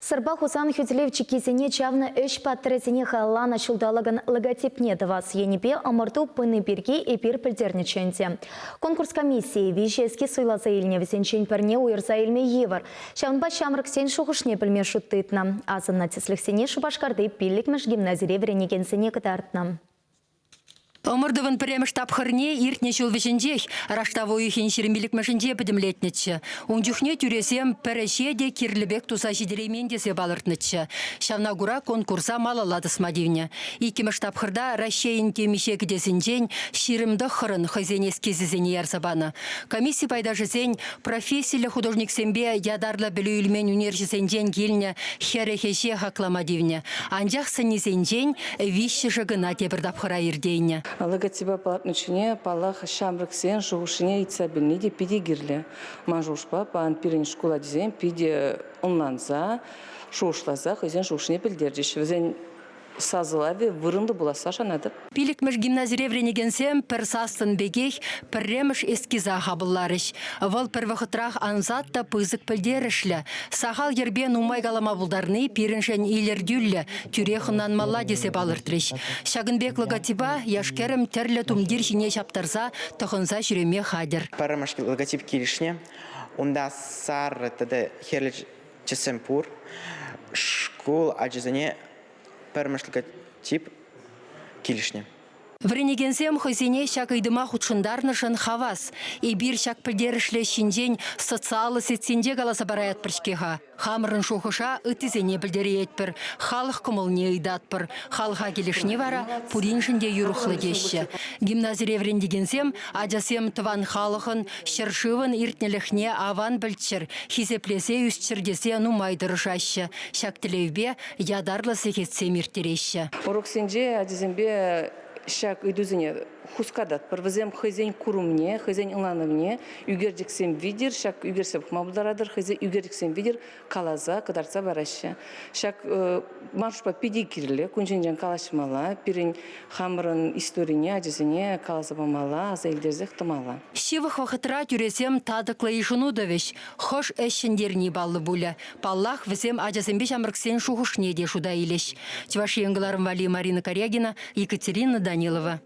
Сӑрпа Хусан хӳтӗлев чиккисене чавнӑ ӗҫ паттӑрӗсене халалланӑ ҫулталӑкӑн логотипне тӑвас енӗпе ӑмӑрту пыни пирки эпир пӗлтернӗччӗ ӗнтӗ. Конкурс комиссийӗ виҫӗ эскиз суйласа илнӗ, вӗсенчен пӗрне уйӑрса илме йывӑр. Ҫавӑнпа ҫамрӑксен шухӑшне пӗлме шут тытнӑ. Асӑннӑ тӗслӗхсене Шупашкарти пиллӗкмӗш гимназире вӗренекенсене кӑтартнӑ. Ӑмӑртӑвӑн пӗрремӗш тапхӑрне иртнӗ ҫул вӗҫӗнчех, раштав уйӑхӗн 25-мӗшӗнче пӗтӗмлетнӗччӗ. Ун чухне тӳресем пӗр ӗҫе те кирлӗ пек туса ҫитереймен тесе палӑртнӑччӗ. Ҫавна кура конкурса малалла тӑсма тивнӗ. Иккӗмӗш тапхӑрта Раҫҫейӗн темиҫе кӗтесӗнчен 29-ӑн хӑйсен эскизӗсене ярса панӑ. Комисси пайташӗсен профессиллӗ художниксемпе ятарлӑ пӗлӳ илмен ӳнерҫӗсенчен килнӗ 40 ӗҫе хаклама тивнӗ. Анчах сӗннисенчен виҫҫӗшӗ кӑна тепӗр тапхӑра иртейнӗ. Логотипа палӑртнӑ чухне, паллах, ҫамрӑксен шухӑшне ыйтса пӗлни те питӗ кирлӗ. Ман шухӑшпа, паян пирӗн шкул ачисем питӗ ӑнланса, шухӑшласа хӑйсен шухӑшне пӗлтерчӗҫ. Вӗсен сасӑлавӗ вырӑнлӑ пуласса шанатӑп. Пиллӗкмӗш гимназире вӗренекенсем пӗр саслӑн пекех пӗрремӗш эскиза хапӑлларӗҫ. Вӑл пӗр вӑхӑтрах ансат та пысӑк пӗлтерӗшлӗ. Сахал йӗрпе нумай калама пултарни пирӗншӗн илӗртӳллӗ, тӳрех ӑнланмалла тесе палӑртрӗҫ. Ҫакӑн пек логотипа яш-кӗрӗм тӗрлӗ тумтир ҫине ҫаптарса тӑхӑнса ҫӳреме хатӗр. Пӗрремӗш логотип килӗшнӗ. Унта сарӑ тата хӗрлӗ тӗссем пур. Шкул ачисене пӗрремӗш логотип килӗшнӗ. Вӗренекенсем хӑйсене ҫак ыйтӑма хутшӑнтарнӑшӑн хавас. Эпир ҫак пӗлтерӗшлӗ ӗҫ ҫинчен социаллӑ сетьсенче каласа параятпӑр-ҫке-ха. Хамӑрӑн шухӑша ыттисене пӗлтереетпӗр, халӑх кӑмӑлне ыйтатпӑр. Халӑха килӗшни вара пуриншӗн те юрӑхлӑ теҫҫӗ. Гимназире вӗрентекенсем ачасем тӑван халӑхӑн, ҫӗршывӑн иртнӗлӗхне аван пӗлччӗр, хисеплесе ӳсчӗр тесе нумай тӑрӑшаҫҫӗ. Ҫак тӗллевпе ятарлӑ сехетсем ирттереҫҫӗ. Уроксенче ачасемпе ҫак ыйтусене хускататпӑр. Вӗсем хӑйсен курӑмне, хӑйсен ӑнланӑвне ӳкерчӗксем витӗр, ҫак ӳкерсе пӑхма пултаратӑр, хӑйсен ӳкерчӗксем витӗр каласа, кӑтартса параҫҫӗ. Ҫак маршрутпа питӗ кирлӗ, кун ҫинчен калаҫмалла, пирӗн хамӑрӑн историне ачасене каласа памалла, аса илтерсех тӑмалла. Ҫывӑх вӑхӑтра тӳресем татӑклӑ йышӑну тӑвӗҫ. Хӑш ӗҫ ҫӗнтерни паллӑ пулӗ. Паллах, вӗсем ачасемпе ҫамрӑксен шухӑшне те шута илӗҫ. Чӑваш Ен кӑларӑм валли Марина Карягина, Екатерина Данилова.